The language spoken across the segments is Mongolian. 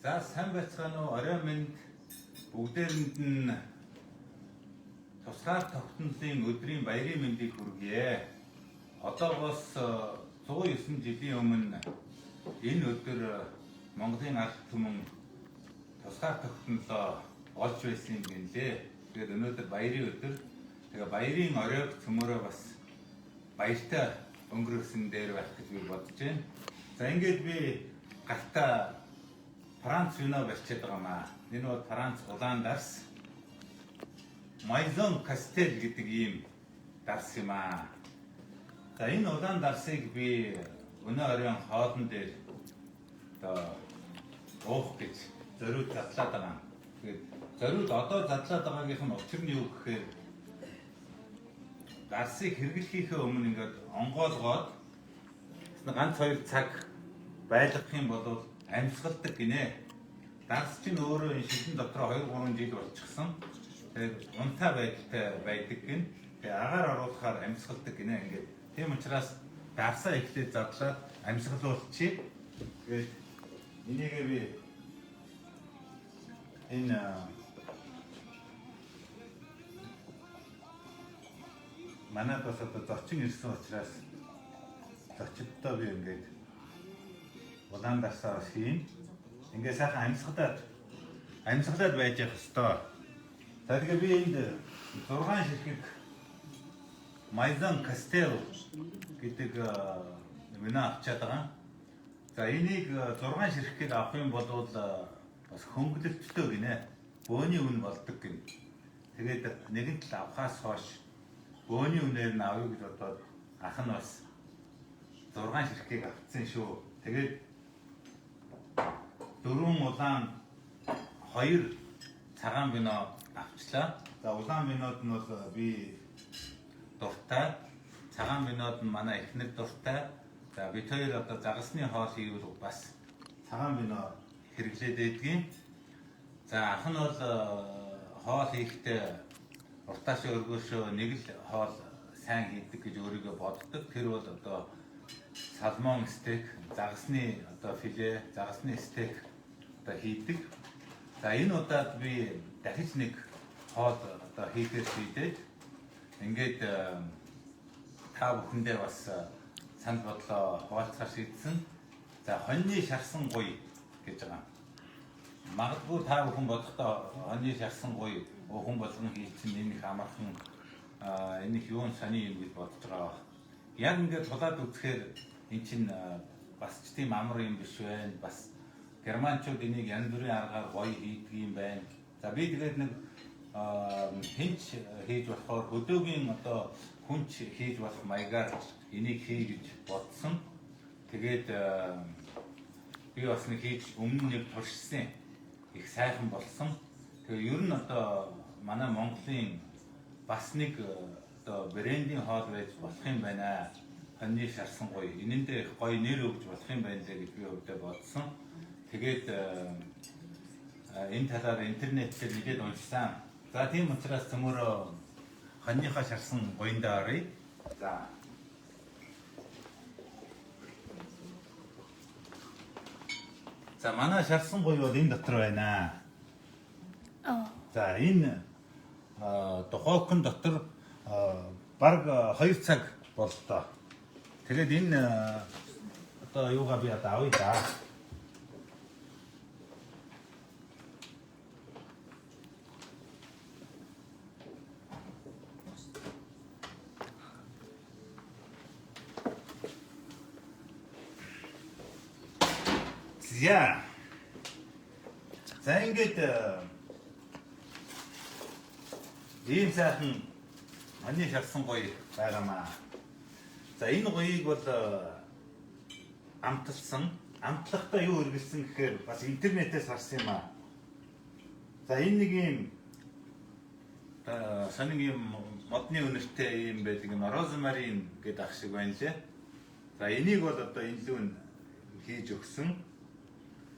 За сайн байцгаана уу? Орой минь бүгдээрэнд нь тусгаар тогтнолын өдрийн баярын мэндийг хүргье. Одоогоос 109 жилийн өмнө энэ өдөр Монголын ард түмэн тусгаар тогтнолоо олж байсан юм гэнлээ. Тэгээд өнөөдөр баярын өдөр. Тэгээ баярын оройг цөмөрөө бас баяртай өнгөрөөсөн дээр байх гэж би бодож байна. За ингээд би гартаа Франц вино барьчаад байгаа маа. Энэ бол Франц улаан дарс. Maison Castel гэдэг ийм дарс юм аа. За энэ улаан дарсыг би өнөө оройн хоолн дээр одоо уух гэж зориуд задлаад байгаа. Тэгээд зориуд одоо задлаад байгаагийнх нь учир нь юу гэхээр дарсыг хэрэглэхийнхээ өмнө ингээд онгойлгоод ганц хоёр цаг байлгах юм бол амьсгалдаг гинэ. Дарс чинь өөрөө энэ шилэн дотроо 2-3 жил болчихсон. Тэгээд унтаа байдалтай байдаг гин. Тэгээд агаар оруулахаар амьсгалдаг гинэ ингээд. Тийм учраас дарсаа эхлээд задлаад амьсгалуулчих. Тэгээд энийгээ би энэ манад бас одоо зочин ирсэн учраас зочидтой би ингээд улаан дарсаа бас хийн. Ингээд сайхан амьсгалаад байж явах хэвээр. За тэгээ би энд 6 ширхэг Maison Castel гэдэг вино авчаад байгаа. За энийг 6 ширхгийг авах юм бол бас хөнгөлөлттэй гинэ. Бөөний үн болдог гин. Тэгээд нэгэн тал авахаас хойш бөөний үнээр нь авъя гэж бодоод ах нь бас 6 ширхгийг авцсан шүү. Тэгээд 4 улаан 2 цагаан вино авчлаа. За улаан винод нь бол би дуртай. Цагаан винод нь манай эхнэр дуртай. За бид хоёр одоо загасны хоол хийвэл бас цагаан вино хэрэглээд байдгийн. За ах нь бол хоол хийхдээ уртаашаа өргөөшөө нэг л хоол сайн хийдэг гэж өөрийгөө боддог. Тэр бол одоо salmon steak, загасны одоо филе, загасны стейк одоо хийдэг. За энэ удаад би дахиж нэг хоол одоо хийхээр шийдээд ингээд та бүхэндээ бас санал бодлоо хуваалцахаар шийдсэн. За хоньны шарсан гуй гэж байгаа. Магадгүй та бүхэн бодохдоо хоньны шарсан гуй хүн болгон хийсэн энэ их амархан энэ их юун сони юм гэж бодож байгаа бах. Яг ингээд тулаад үзэхээр эн чинь бас ч тийм амар юм биш байна. Бас германчууд энийг янз бүрийн аргаар гоё хийдэг юм байна. За би тэгээд нэг хинч хийж болохоор хөдөөгийн одоо хүнч хийж болох маягаар энийг хий гэж бодсон. Тэгээд би бас нэг хийж өмнө нэг туршсан. Их сайхан болсон. Тэгээ ер нь одоо манай Монголын бас нэг одоо брендийн хоол байж болох юм байна. Хоньны шарсан гоё. Энэндээ их гоё нэр өгж болох юм байна лээ гэж би өвдөө бодсон. Тэгээд энэ талаар интернет дээр нэлээд уншсан. За тийм учраас цөмөрөө хоньныхоо шарсан гоёндоо оръё. За. За манай шарсан гоё бол энэ дотор байна. За энэ духовкын дотор бараг 2 цаг боллоо. Тэгээд энэ одоо юугаа би одоо авъя да. За. За ингээд ийм сайхан хоньны шарсан гоё байгаамаа. За энэ гоёыг бол амталсан. Амтлахдаа юу хэрэглэсэн гэхээр бас интернетээс харсан юм аа. За энэ нэг ийм сонин ийм модны үнэртэй ийм байдаг юм розмарин гэдэг ах шиг байна лээ. За энийг бол одоо энэ лүүн хийж өгсөн.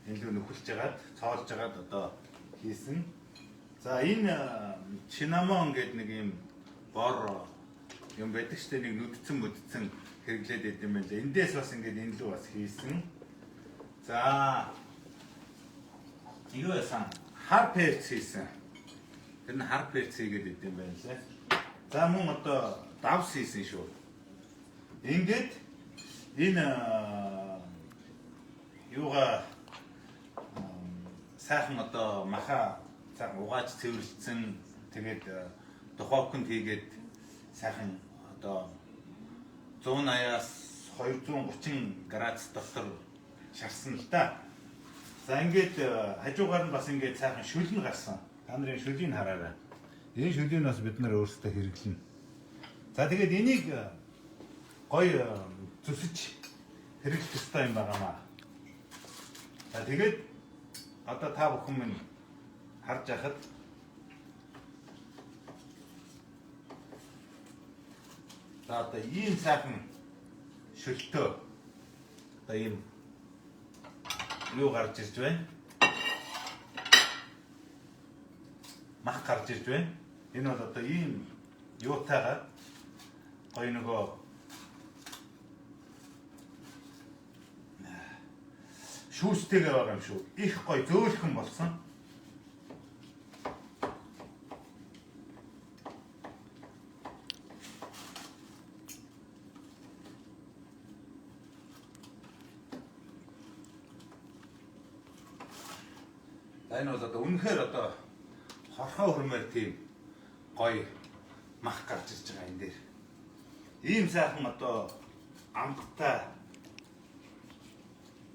Энэ лүүн нөхөлж жагаад, цоолж жагаад одоо хийсэн. За энэ cinnamon гэдэг нэг ийм бор юм байдаг штэ, нэг нүдцэн мүдцэн хэрэглээд байд юм байна лээ. Эндээс бас ингээд энэ лүү бас хийсэн. За Юу ясан? Хар перц хийсэн. Тэр нь хар перц хийгээд идэм байна лээ. За мөн одоо давс хийсэн шүү. Ингээд энэ юугаа сайхан одоо маха сайхан угааж цэвэрлсэн, тэгээд духовконд хийгээд сайхан одоо 180-аас 230 градус дотор шарсан л да. За ингээд хажуугаар нь бас ингээд сайхан шүлэн гарсан. Та нарын шүлийг хараарай. Энэ шүлийг бас бид нар өөрсдөө хэрэглэнэ. За тэгээд энийг гоё зүсэж хэрэглэх ёстой юм байгаамаа. За тэгээд одоо та бүхэн минь харж байхад за одоо ийм сайхан шөлтөө одоо ийм юу гарч ирж байна? Мах гарч ирж байна. Энэ бол одоо ийм юутайгаа гоё нөгөө шүүстэйгээ байгаа юм шүү. Их гоё зөөлхөн болсон. За энэ бол одоо үнэхээр одоо хорхоо хөрмээр тийм гоё мах гарч ирж байгаа энэ дээр. Ийм сайхан одоо амттай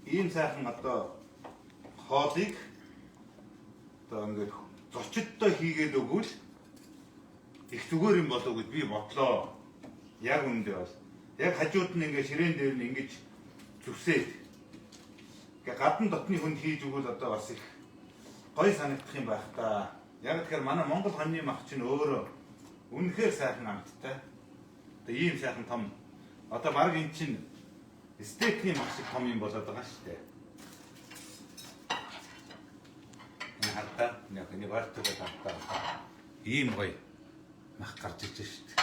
ийм сайхан одоо хоолыг одоо ингээд зочидтой хийгээд өгвөл их зүгээр юм болов гэж би бодлоо. Яг үүндээ бол яг хажууд нь ингээд ширээн дээр нь ингэж зүсээд ингээ гадна дотны хүнд хийж өгвөл одоо бас их гоё санагдах юм байх та. Яг тэгэхээр манай Монгол хоньны мах чинь өөрөө үнэхээр сайхан амттай. Одоо ийм сайхан том одоо баг эн чинь стейкний мах шиг том юм болоод байгаа шүү дээ. Энэ хардаа нэг бартугаа тавтаа. Ийм гоё мах гарч ирж шүү дээ.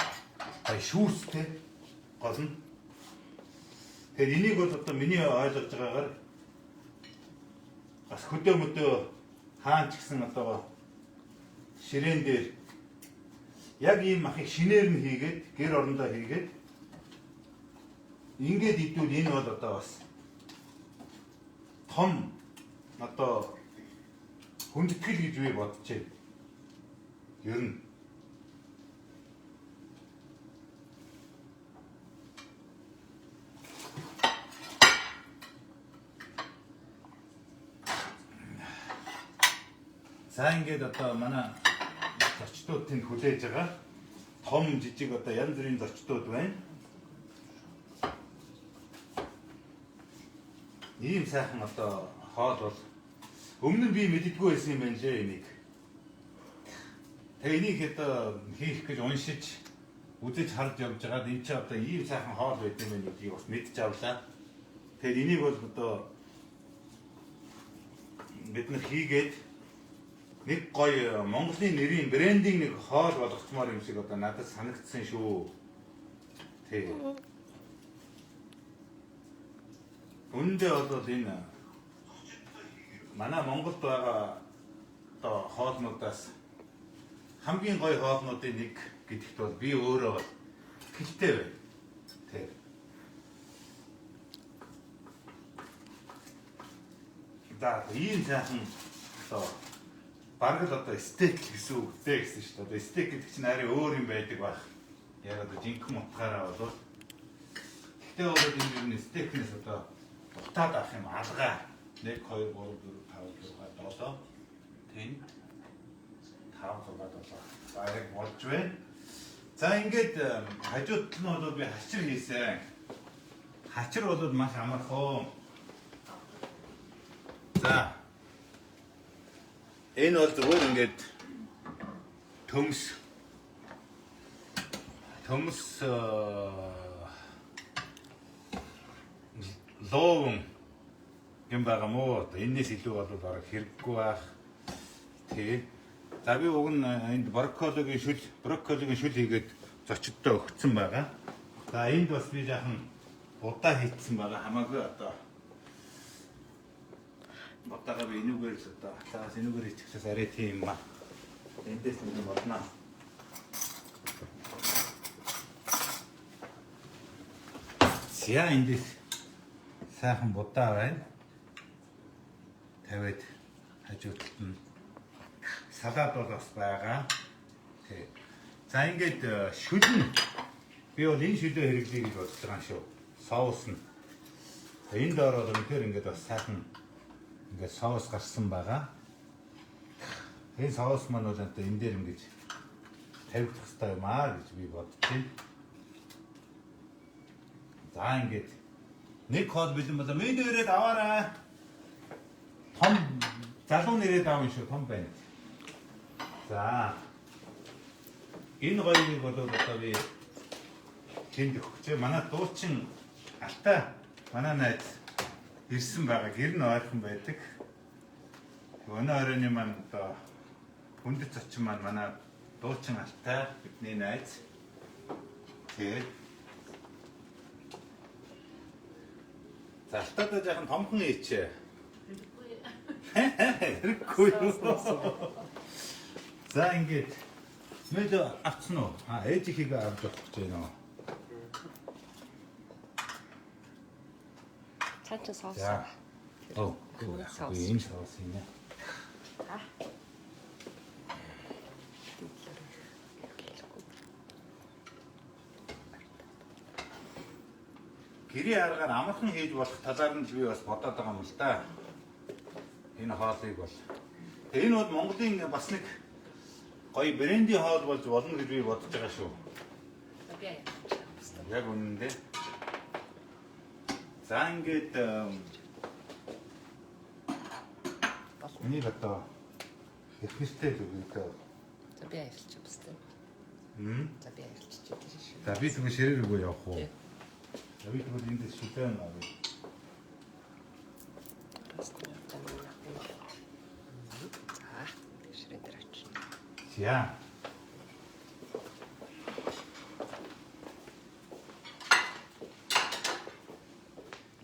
Гоё шүүстэй гол нь. Тэгэхээр энийг бол одоо миний ойлгож байгаагаар бас хөдөө мөдөө хаан ч гэсэн одоо ширээн дээр яг ийм махыг шинээр нь хийгээд гэр орондоо хийгээд ингээд идвэл энэ бол одоо бас том одоо хүндэтгэл гэж би бодож байна. Ер нь за ингээд одоо манай зочдууд тэнд хүлээж байгаа. Том жижиг одоо янз бүрийн зочдууд байна. Ийм сайхан одоо хоол бол өмнө нь би мэддэггүй байсан юм байна лээ энийг. Тэгээ энийг одоо хийх гэж уншиж үзэж харж явж байгаад энэ чинь одоо ийм сайхан хоол байд юм байна гэдгийг бас мэдж авлаа. Тэгэхээр энийг бол одоо бид нар хийгээд нэг гоё Монголын нэрийн брендинг нэг хоол болгоцмоор юм шиг одоо надад санагдсан шүү. Тий. Үүндээ бол энэ манай Монголд байгаа одоо хоолнуудаас хамгийн гоё хоолнуудын нэг гэдэгт бол би өөрөө бол итгэлтэй байна. Тий. За ийм сайхан одоо бараг л одоо стейк гэсэн үг дээ гэсэн шүү дээ. Одоо стейк гэдэг чинь арай өөр юм байдаг байх. Яг одоо жинхэнэ утгаараа бол. Гэхдээ бол энэ ер нь стейкнээс одоо дутаад авах юм алгаа. 1 2 3 4 5 6 7 тэнд 5 6 7. За яг болж байна. За ингээд хажууд тал нь бол би хачир хийсэн. Хачир бол маш амархан. За энэ бол зүгээр ингээд төмс лоовн юм байгаа мó. Одоо энэс илүү бол бараг хэрэггүй байх. Тий. За би уг нь энд брокколигийн шүл хийгээд зочдтой өгцөн байгаа. За энд бас би жаахан будаа хийцэн байгаа. Хамаагүй одоо. Бодаага би энүүгээр л одоо цаас энүүгээр ичихсээс арай тийм юм аа. Эндээс нэг юм бодноо. За, эндээс сайхан будаа байна. Тавиад хажуу талд нь салаад бол бас байгаа. Тий. За, ингээд шүлэн. Би бол энэ шүлөө хэрэглэе гэж бодож байгаа юм шүү. Соус нь. За, энэ доор бол үнэхээр ингээд бас сайхан ингээд соус гарсан байгаа. Энэ соус маань бол одоо энэ дээр ингэж тавигдах хэрэгтэй юм аа гэж би бодож байна. За, ингээд нэг хоол бэлэн болоо. Минь ирээд аваарай. Том залуу нэрээд аав юм шүү. Том байна. За. Энэ хоёрыг бол одоо би тэнд өгөх гэж. Манай дуучин Алтай манай найз ирсэн байгаа. Гэр нь ойрхон байдаг. Өнөө оройн маань одоо хүндэт зочин маань манай дуучин Алтай, бидний найз. Тэгээд за, Алтайдаа жаахан томхон ээчээ. Хэрэггүй юу? За, ингээд мэдээ авцсан уу? А, ээжийнхийг авч явах гэж байна уу? Цаан чинь соус. За. Оо, Соус. энэ соус юм яа. За. Гэрийн аргаар амархан хийж болох талаар нь л би бас бодоод байгаа юм л да. Энэ хоолыг бол. Тэгээ энэ бол Монголын бас нэг гоё брендийн хоол болж болно гэж би бодож байгаа шүү. Би яа. Яг үнэндээ. За, ингээд энийг одоо эхнэртэй л өгье дөө. За, би аялчих бастай. Хм. За, би аялчих тэр шүү. За, би тэгвэл ширээ рүү явах уу? Тий. За, би тэгвэл энд шүлэн авъя. Бас нэг юм. За, ширээн дээр очив. За.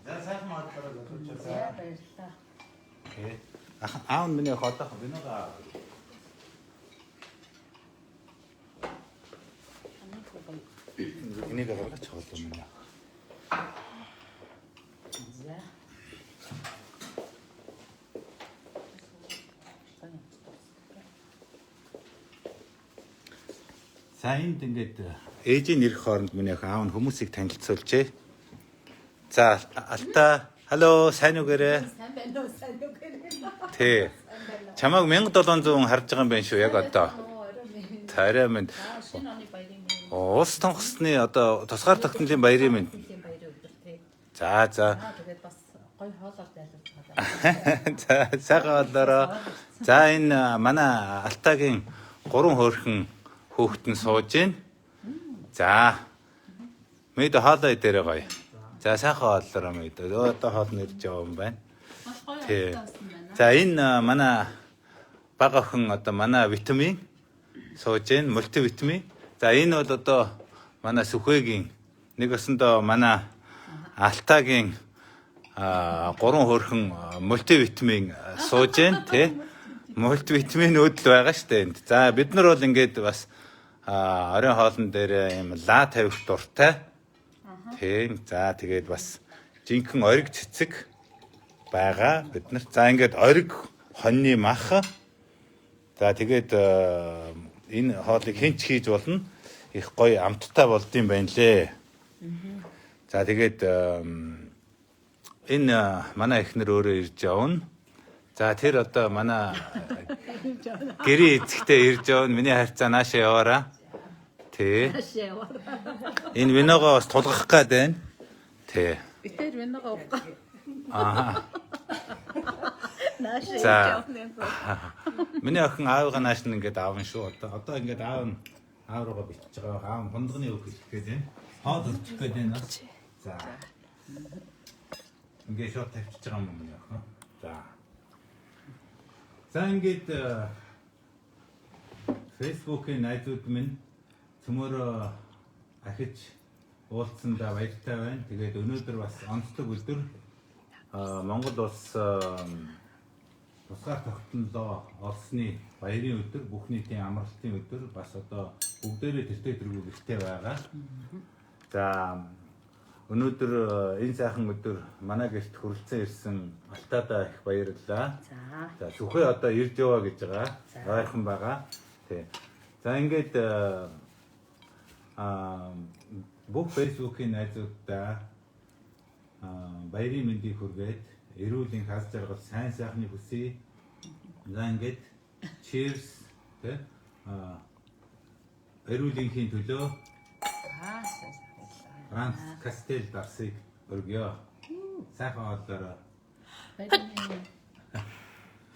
За, сайхан хооллороо залуучаа. За, баярлалаа. Окей. Ах, аав нь миний хоолойх винога аав. Энийг гаргаж хоолоо миний. За. За, энд ингээд ээжийн нэрх хооронд миний ах аав нь хүмүүсийг танилцуулжээ. За, Алтай, hello, сайн уу гэрээ? Сайн байна уу? Сайн уу гэрээ? Тий. Чамайг 1700 харж байгаа юм байна шүү яг одоо. Оо, орой минь. Тарай минь. Аа, шинэ оны баярын минь. Улс тонгосны одоо тусгаар тогтнолын баярын минь. Баярын баярын өдөр тий. За. Аа, тэгээд бас гоё хоолоор дайлуулж байгаа. За, сайхан хоолоороо. За, энэ манай Алтайгийн гурван хөөрхөн хүүхэд нь сууж байна. За. Мэд хоолой дээрээ гоё. За, сайхан хоолоороо мэд. Одоо хоол нэрж яваа юм байна. Маш гоё Тий. болсон байна. За, энэ манай бага охин одоо манай витамин сууж байна, мультивитамин. За, энэ бол одоо манай Сүхэгийн нэг өсөндөө манай Алтайгийн гурван хөөрхөн мультивитамин сууж байна, тий. Мультивитаминүүд л байгаа штэ энд. За, бид нар бол ингээд бас оройн хоолн дээр юм лаа тавих дуртай. Тийм. За, тэгээд бас жинхэнэ ориг цэцэг байгаа бид нар. За, ингээд ориг хоньны мах. За, тэгээд энэ хоолыг хэн ч хийж болно. Их гоё амттай болдсон байна лээ. За, тэгээд энэ манай эхнэр өөрөө ирж явна. За, тэр одоо манай гэрээ эзэгтэй ирж явна. Миний харьцаа наашаа яваараа. Тий. Наашаа яваараа. Энэ виногоо бас тулгах гээд байна. Тий. Битэр виногоо уух. Аа. Наашаа За. явна юм. Миний охин аавыгаа нааш нь ингээд аавн шүү. Одоо ингээд аав нь аав руугаа бичиж байгаа. Аав нь хундганы үг хэлэх гээд байна. Хоол өгчих гээд байна. За. Ингээд шууд тавьчихж байгаа юм миний охин. За. За, ингээд Facebook-ийн найзууд минь цөмөрөө ахиж уулзсандаа баяртай байна. Тэгээд өнөөдөр бас онцлог өдөр. Монгол улс тусгаар тогтнолоо олсны баярын өдөр, бүх нийтийн амралтын өдөр, бас одоо бүгдээрээ тэртээ тэргүй гэртээ байгаа. За, өнөөдөр энэ сайхан өдөр манай гэрт хүрэлцэн ирсэн Алтаадаа их баярлалаа. За. За, шүхээ одоо ирж яваа гэж байгаа. За. Ойрхон байгаа. Тий. За, ингээд бүх Facebook-ийн найзууддаа баярын мэндийг хүргээд, эрүүл энх, аз жаргал, сайн сайхныг хүсье. За, ингээд cheers, тий. Эрүүл энхийн төлөө За, сайн сайхан. Франц Кастел дарсыг өргөё. Сайхан хооллоорой. Баярын.